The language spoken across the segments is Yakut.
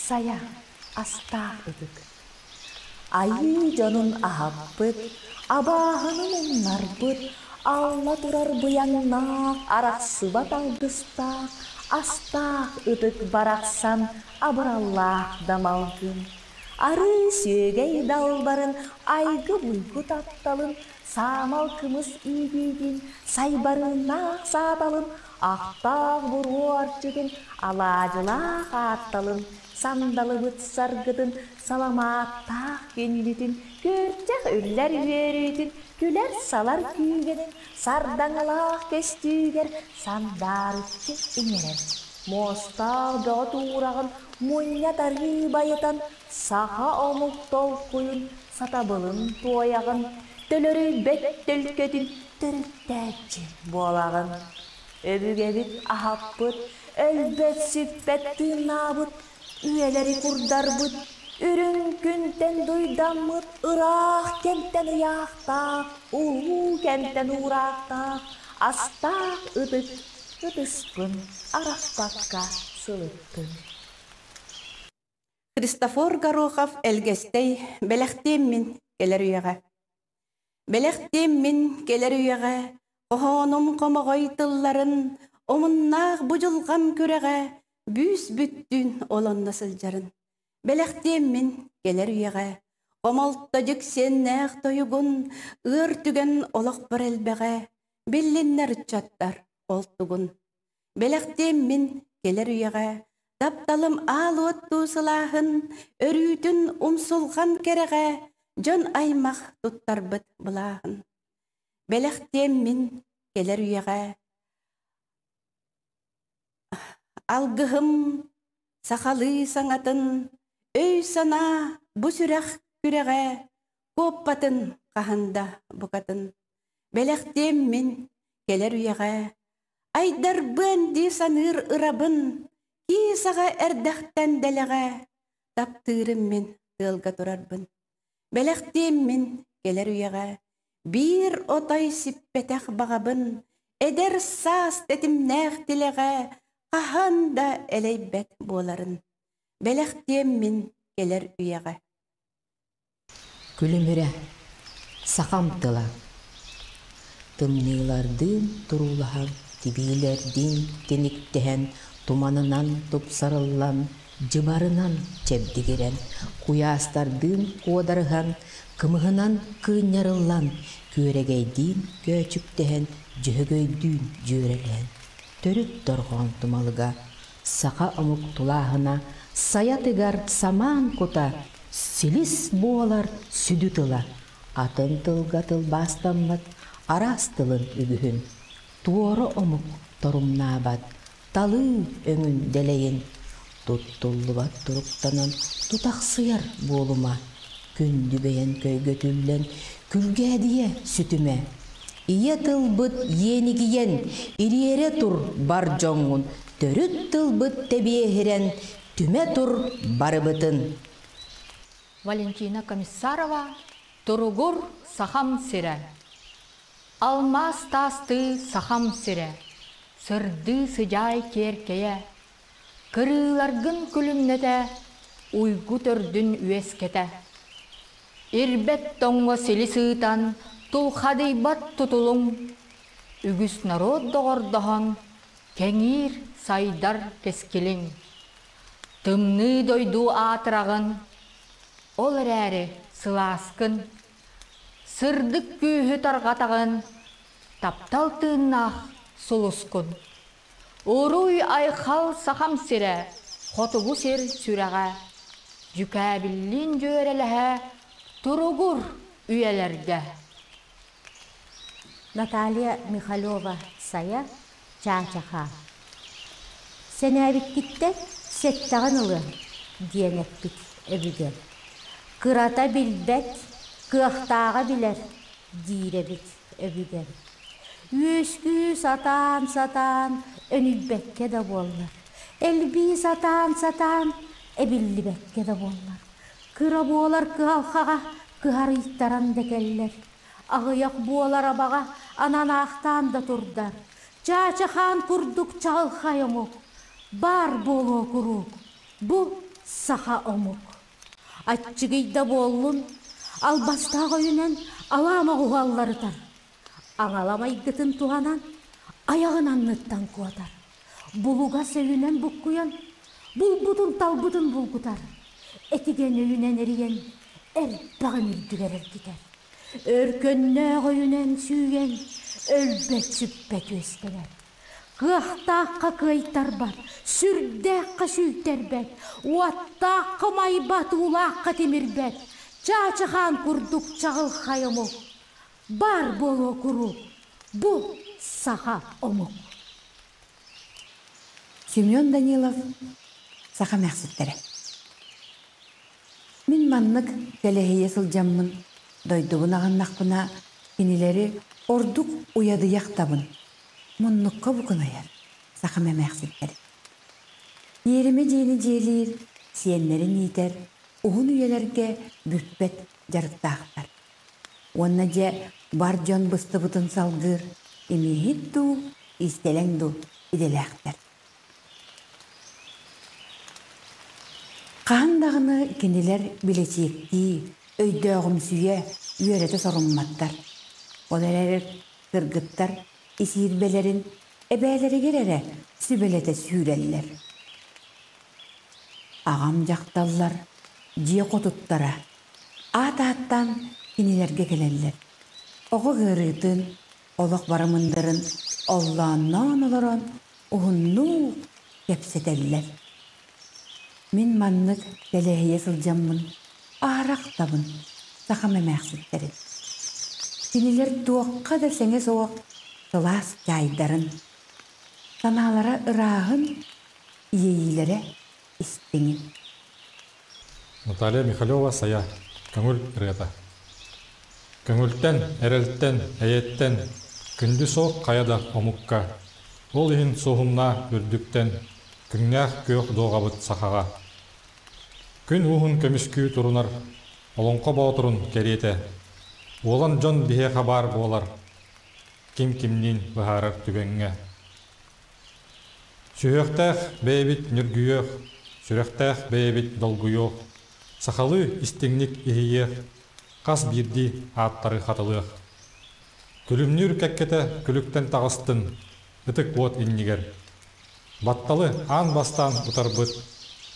Сайа, астаах ытык. Айыы дьонун аһаппыт, абааһыны муннарбыт, алла турар быйаҥнаах, арахсыбат алгыстаах, астаах ытык барахсан абыраллаах дамалгын. Арыы сүөгэй далбарын, айгы-буйгу тапталын, саамал кымыс иитиитин, сайбарыыннаах сааталын, ахтаах буруо арчытын, алаадьылаах аатталын, сандалыбыт саргытын, саламааттаах күндүтүн, күөрчэх үллэр үөрүүтүн, күлэр-салар күүгэнин, сардаҥалаах көстүүгэр сандаарыччы иҥэрэн, муостаах бөҕө туураҕын мунньа тарыы байытан, саха омук толкуйун, сатабылын туойаҕын, төлөрүйбэт төлкөтүн төрүттээччи буолаҕын. Өбүгэбит аһаппыт, өлбөт-сүппэт тыыннаабыт, үйэлэри курдарбыт, үрүҥ күнтэн дуйдаммыт, ыраах кэмтэн ыйаахтаах, улуу кэмтэн уураахтаах, астаах ытык ытыспын арахпакка сылыттым. Христофор Горохов Элгэстэй бэлэхтиэм мин кэлэр үйэҕэ. Бэлэхтиэм мин кэлэр үйэҕэ хоһоонум хомоҕой тылларын омуннаах бу дьылҕам күрэҕэ бүүс бүттүүн ол онно сылдьарын. Бэлэхтиэм мин кэлэр үйэҕэ хомолто дьиксиэннээх тойугун ыар түгэн олохпор элбэҕэ биллиннэр ыччаттар ол тугун. Бэлэхтиэм мин кэлэр үйэҕэ тапталым аал уоттуу сылааһын, өрүүтүн умсулҕан кэрэҕэ дьон аймах туттарбыт былааһын. Бэлэхтиэм мин кэлэр үйэҕэ алгыһым сахалыы саҥатын, өй-санаа бу сүрэх күрэҕэ куоппатын хаһан да букатын. Бэлэхтиэм мин кэлэр үйэҕэ Айдарбыан дии саныыр ырабын, кии саҕа эрдэхтэн дэлэҕэ, таптыырым мин тыалга турарбын. Бэлэхтиэм мин кэлэр үйэҕэ, биир отой сиппэтэх баҕабын, эдэр саас тэтимнээх тилэҕэ хаһан да элэйбэт буоларын. Бэлэхтиэм мин кэлэр үйэҕэ. Күлүмүрэ, сахам тыла. Тымныылардыын туруулаһан, тибиилэрдиин тиниктэһэн, туманынан тупсарыллан, дьыбарынан чэбдигирэн, куйаастардыын куодарыһан, кымыһынан кыынньарыллан, күөрэгэйдиин көөчүктэһэн, дьөһөгөйдүүн дьүөрэлэһэн, төрүт дорҕоон тумалыга, саха омук тулааһына, сайатыгар самаан кута, Силис буолар сүдү тыла, атын тылга тылбаастаммат араас тылын үгүһүн, туора омук торумнаабат талыы өҥүн дэлэйин, туттуллубат туруктанан тутахсыйар буолума, күндү бэйэн көйгөтүллэн күлгээдийэ сүтүмэ. Ийэ тылбыт иэнигийэн ириэрэ тур бар дьоҥҥун, төрүт тылбыт тэбиэһирэн түмэ тур барыбытын. Валентина Комиссарова Туругур Сахам сирэ Алмаас таастыы Сахам сирэ Сырдыы сыдьаай киэркэйэ Кырыыларгын күлүмнэтэ Уйгу төрдүн үөскэтэ Ирбэт тоҥҥо силис ыытан Тулхадыйбат тутулуҥ Үгүс норуот доҕордоһон Кэҥиир, сайдар кэскилиҥ. Тымныы дойду аатыраҕын, ол эрээри сылааскын, сырдык күүһү тарҕатаҕын, таптал тыыннаах сулускун. Уруй-айхал Сахам сирэ, хотугу сир сүрэҕэ, дьүкээбиллиин дьүөрэлэһэ туругур үйэлэргэ. Наталья Михалева Сайа Чаачаха Сэнээбиккиттэн сэттэҕин ылыам диэн эппит өбүгэм. Кырата билбэт, кыахтааҕа билэр диир эбит өбүгэм. Үөскүү сатаан-сатаан өнүйбэккэ да буоллар, элбии сатаан-сатаан эбиллибэккэ да буоллар, кыра буолар кыһалҕаҕа кыһарыйтаран да кэллэр, Аҕыйах буолар абаҕа ананаахтаан да турдар, Чаачахаан курдук чаҕылхай омук баар буолуо куруук. Бу саха омук. Аччыгый да буоллун, албастаах өйүнэн алаама оҕуһу алларытар. Аҥала майгытын туһанан, айаҕын анныттан куотар. Булугас өйүнэн буккуйан, булбутун-талбытын булгутар. Этигэн өйүнэн эрийэн, эрбэҕин үрдүгэр эргитэр. Өркөннөөх өйүнэн сүүйэн, өлбөт-сүппэт үөстэнэр. Кыахтаахха кыайтарбат, сүрдээххэ сүүйтэрбэт, уоттаахха умайбат, уулаахха тимирбэт, чаачахаан курдук чаҕылхай омук. Баар буолуо куруук бу саха омук. Семен Данилов саха эмээхситтэрэ. Мин маннык тэлэһийэ сылдьаммын, дойдубун аҕыннахпына, кинилэри ордук уйадыйахтабын, муннукка букунайар сахам эмээхситтэрин. Иэримэ дьиэни дьиэлиир, сиэннэрин иитэр, уһун үйэлэргэ бүппэт дьарыктаахтар. Уонна дьэ бар дьон быстыбытын салгыыр, имииһит дуу, иистэлэҥ дуу идэлээхтэр. Хаһан даҕаны кинилэр билэчиэктии, өйдөөҕүмсүйэ, үөрэтэ сорумматтар. Ол эрээри кыргыттар исиирбэлэрин эбээлэригэр эрэ сүбэлэтэ сүүрэллэр. Аҕам дьахталлар дьиэ хотуттара аат ааттаан кинилэргэ кэлэллэр. Оҕо ыарыытын, олох барымындарын оллоонноон олорон уһуннук кэпсэтэллэр. Мин маннык тэлэһийэ сылдьаммын аарахтабын сахам эмээхситтэрин. Кинилэр туохха да сэҥэ суох сылаас чаайдарын, санаалара ырааһын, иэйиилэрэ истиҥин. Наталья Михалева-Сайа Көҥүл ырыата Көҥүлтэн, эрэлтэн, эйэттэн күндү суох хайа да омукка. Ол иһин суоһумнаа үрдүктэн күҥнээх күөх дуоҕабыт сахаҕа. Күн ууһун көмүскүү турунар олоҥхо боотурун кэриэтэ. Уолан дьон биһиэхэ баар буолар ким кимниин быһаарар түгэҥҥэ. Сүһүөхтээх бэйэбит ньүргүйүөх, сүрэхтээх бэйэбит долгуйуох, сахалыы истиҥник иһийиэх, хас биирдии ааттары хатылыах. Күлүмнүүр кэккэтэ күлүктэн таҕыстын, ытык уот иннигэр. Батталы аан бастаан утарбыт,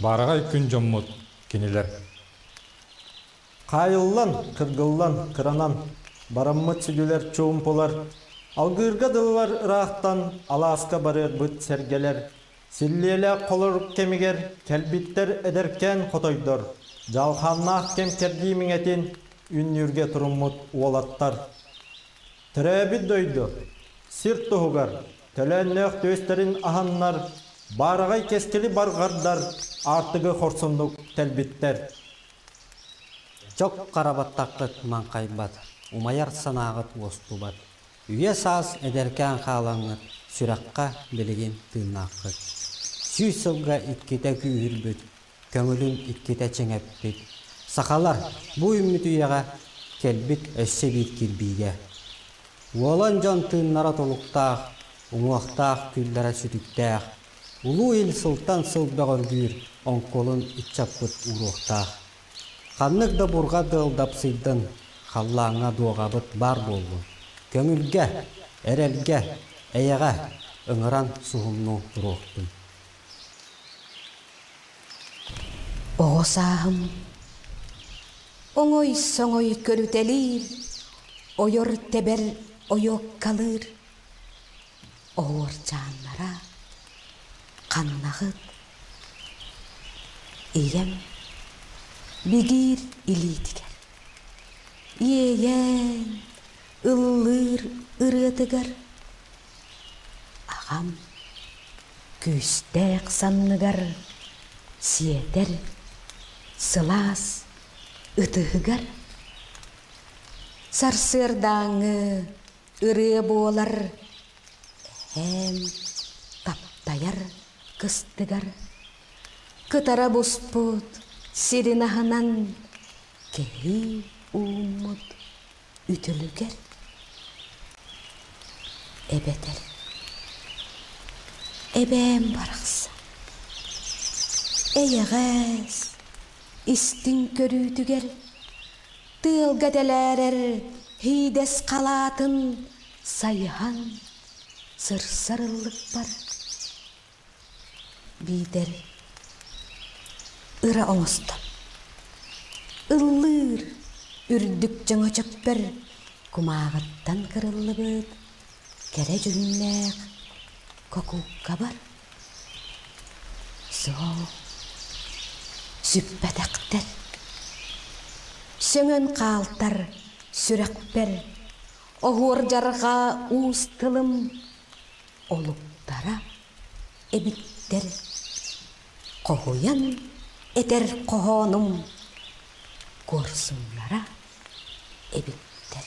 баараҕай күн дьоммут кинилэр. Хаайыллан, кыргыллан, кыранан, бараммыт сүдүлэр чуумпулар, алгыырга дылылар ыраахтан алааска барыарбыт сэргэлэр, силлиэлээх холорук кэмигэр кэлбиттэр эдэркээн хотойдор, дьалхааннаах кэм кэрдии миҥэтин үннүүргэ туруммут уолаттар. Төрөөбүт дойду, сир туһугар төлөөннөөх түөстэрин аһаннар, баараҕай кэскили барҕардар аартыгы хорсуннук тэлбиттэр. Чок харабаттаххыт маҥхайбат, умайар санааҕыт уостубат. Үйэ саас эдэркээн хаалаҥҥыт, сүрэххэ билигин тыыннааххыт. Сүүс сылга иккитэ күүһүрбүт, көҥүлүн иккитэ чиҥэппит. Сахалар бу үүммүт үйэҕэ кэлбит өссө биир кирбиигэ. Уолан дьон тыыннара толуктаах, уҥуохтаах күллэрэ сүтүктээх, Улуу Ил сылтан сыл бөҕөргүүр оҥкулун ыччаппыт ууруохтаах. Ханнык да бурҕа дыал дапсыйдын, халлааҥҥа дуоҕабыт баар буоллун. Көҥүлгэ, эрэлгэ, эйэҕэ ыҥыран суһумнуу туруохтун. Оҕо сааһым оҥой-соҥой көрүтэлиир, ойор-тэбэр ойуоккалыыр, оһуорчааннара ханнаҕыт? Ийэм бигиир илиитигэр, иэйэн ыллыыр ырыатыгар, аҕам күүстээх санныгар сиэтэр сылаас ытыһыгар сарсыардааҥҥы ырыа буолар эһээм таптайар кыстыгар кытара буспут сирин аһынан кэһии ууммут үтүлүгэр эбэтэр эбээм барахсан. Эйэҕэс, истиҥ көрүүтүгэр тыалга тэлээрэр һиидэс халаатын сайыһан сырсар ыллыкпар биитэр ыра оҥостон ыллыыр үрдүк чөҥөчөкпөр кумааҕыттан кырыллыбыт кэрэ дьүһүннээх кокууккабар Суох, сүппэтэхтэр. Сөҥөн хаалтар сүрэхпэр оһуор дьарҕаа уус тылым олуктара эбиттэр. Хоһуйан этэр хоһоонум куорсуннара эбиттэр.